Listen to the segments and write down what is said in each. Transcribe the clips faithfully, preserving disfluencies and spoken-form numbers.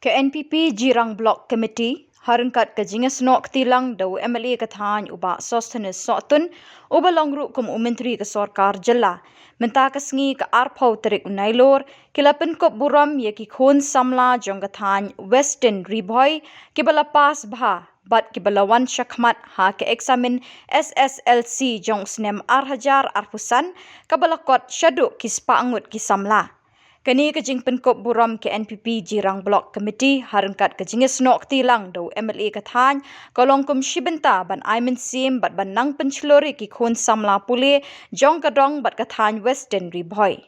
Ka N P P Jirang Block Committee, ha ryngkat ka jingïasnoh kti lang da u M L A ka thaiñ u Bah Sosthenes Sohtun, uba long ruh kum u Myntri ka Sorkar Jylla, mynta ka sngi ka arphew tarik u Nailur, ki la pynkup burom ïa ki khun samla jong ka thaiñ Western Ri Bhoi, kiba la pass bha bad kiba la wan shakhmat ha ka eksamin S S L C jong u snem ar hajar arphew san, kaba la kot shaduh ki spah ngut ki samla. Kane ka jingpynkup burom ka N P P Jirang Block Committee, ha ryngkat ka jingïasnoh kti lang da u M L A ka thaiñ, ka long kum shi bynta ban ai mynsiem bad ban nang pynshlur ïa ki khun samla pule jong ka dong bad ka thaiñ Western Ri Bhoi.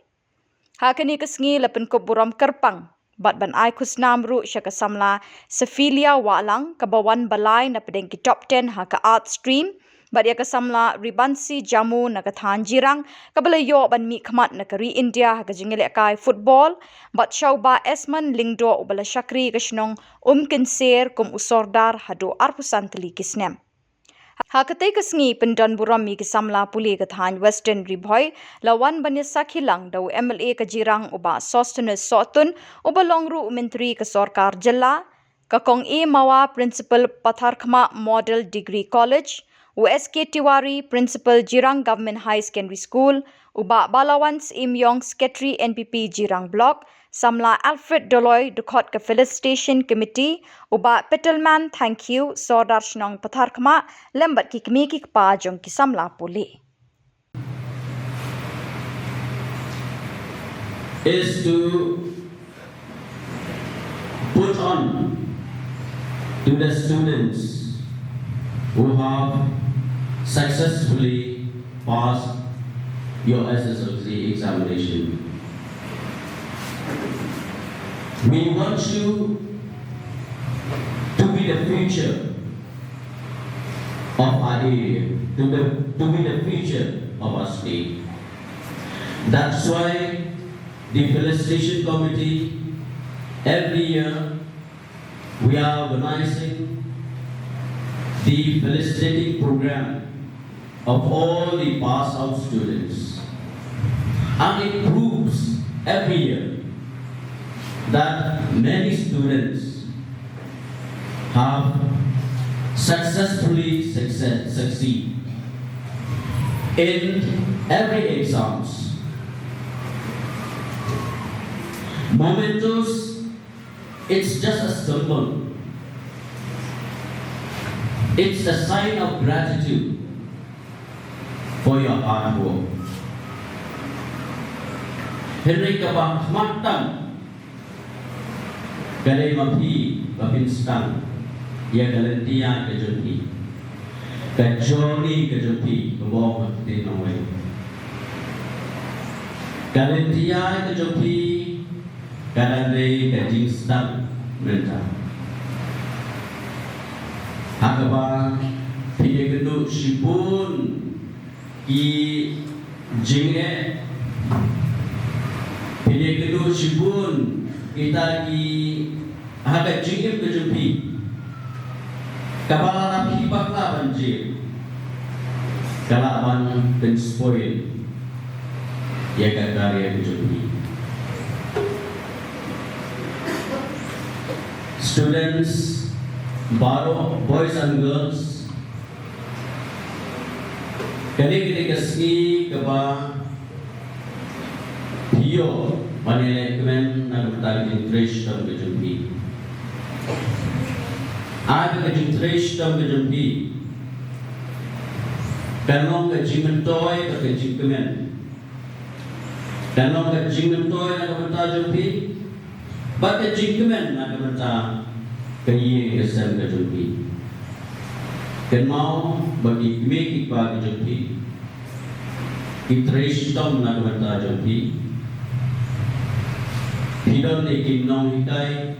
Ha kane ka sngi la pynkup burom kyrpang bad ban ai khusnam ruh sha ka samla Sephilia Wahlang, kaba wan ba lai na pdeng ki top ten ha ka Art Stream, bad ïa ka samla Ribansi Jamu na ka thaiñ Jirang, kaba la ïoh ban mihkhmat na ka ri India ha ka jingïalehkai football, bad sha u Bah Esmond Lyngdoh, uba la shakri ka shnong Umkynser kum u sordar haduh arphew san tylli ki snem. Ha katei ka sngi pyndon burom ïa ki samla pule ka thaiñ Western Ri Bhoi, la wan ban ïasakhi lang da u M L A ka Jirang u Bah Sosthenes Sohtun, uba long ruh u Myntri ka Sorkar Jylla, ka Kong A Mawa, Principal Patharkhmah Model Degree College, u S K Tiwari, Principal Jirang Government High Secondary School, u Bah Balawan Syiemiong, Secretary N P P Jirang Block, samla Alfred Doloi, dkhot ka Felicitation Committee, u Bah Petelman Thangkhiew, sordar shnong Patharkhmah, lem bad ki kmie ki kpa jong ki samla pule. Is to put on to the students who have successfully passed your S S L C examination. We want you to be the future of our area, to the, to be the future of our state. That's why the felicitation committee, every year, we are organizing the felicitating program of all the pass out students. And it proves every year that many students have successfully success, succeed in every exams. Mementos, it's just a symbol. It's a sign of gratitude for your hard work. Hynrei kaba khmat tam ka dei ma phi ba phin sdang ïa ka lynti ïaid ka jong phi, ka journey ka jong phi, kumba ong ka ktien nongwei. Ka lynti ïaid ka jong phi ka dang dei ka jingsdang mynta. Ha kaba phin ïakynduh shibun ki jingeh, phin ïakynduh shibun kita ki ha ka jingim ka jong phi. Kaba lada phi bakla ban jied, ka lah ban pynspoil ïa ka career ka jong phi. Students baroh, boys and girls, kane ka dei ka sngi kaba phi ïoh ban ïalehkmen na ka bynta ka jingtrei shitom ka jong phi. Ai ba ka jingtrei shitom ka jong phi kan long ka jingmyntoi bad ka jingkmen. Kan long ka jingmyntoi na ka bynta jong phi bad ka jingkmen na ka bynta ka ïing ka sem ka jong phi. Kynmaw ba ki kmie ki kpa ki jong phi ki trei shitom na ka bynta jong phi. Phi don ne ki nonghikai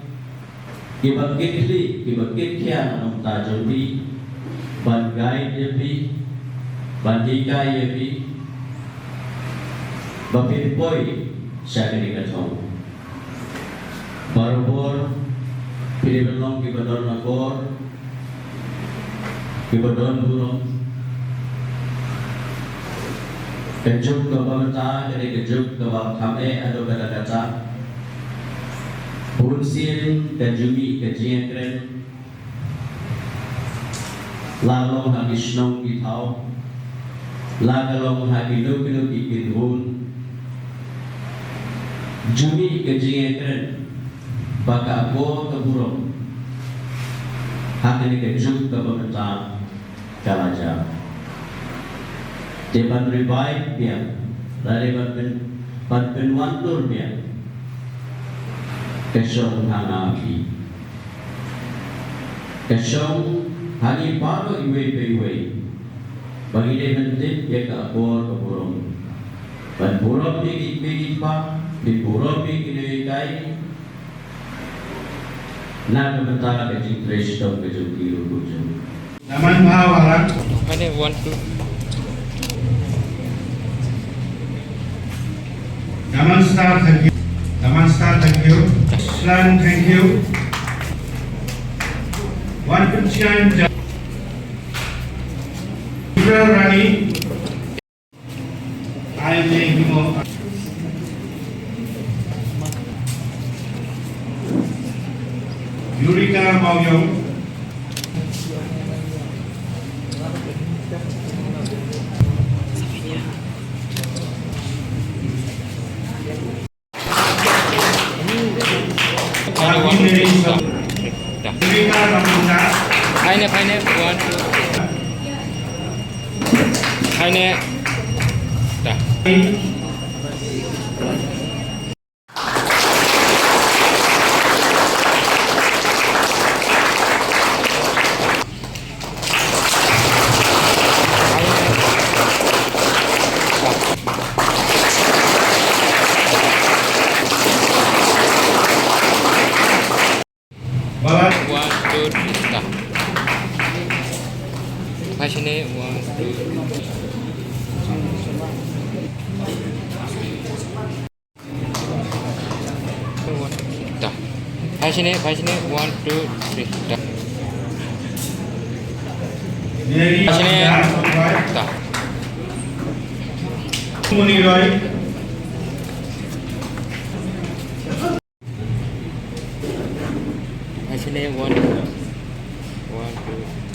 kiba kitkhlieh, kiba kitkhia na ka bynta jong phi, ban guide ïa phi, ban hikai ïa phi ba phin poi sha kane ka thong. Barabor phi dei ban long kiba don akor, kiba don burom. Ka juk kaba mynta ka dei ka juk kaba kham eh haduh katta katta. Bun sien ka ju mih ka jingïakren, la long ha ki shnong ki thaw, la ka long ha kino kino ki kynhun, ju mih ka jingïakren ba ka akor ka burom ha kane ka juk kaba mynta ka la jia. Te ban revive biang, lane ban pyn, ban pynwandur biang ka shong ha nga ha phi, ka shong ha ngi baroh iwei pa iwei, ba ngi dei ban tip ïa ka akor ka burom, ban burom ïa ki kmie ki kpa, ban burom ïa ki nonghikai, na ka bynta ka jingtrei shitom ka jong ki ruh jong. Naman Bhawalang. Phaine, one, two. Naman Star, thank you. Naman Star, thank you. Shlan, thank you. One, two, three, Rani. Ai ne himo. Yurika Mawiong. Phaine, phaine, one, two. Phaine. One, two, three, ta. Phaine, one, two, three. One, ta. Phaine, phaine, one, two, three, ta. Phaine, ta. Phaine, one, one, two.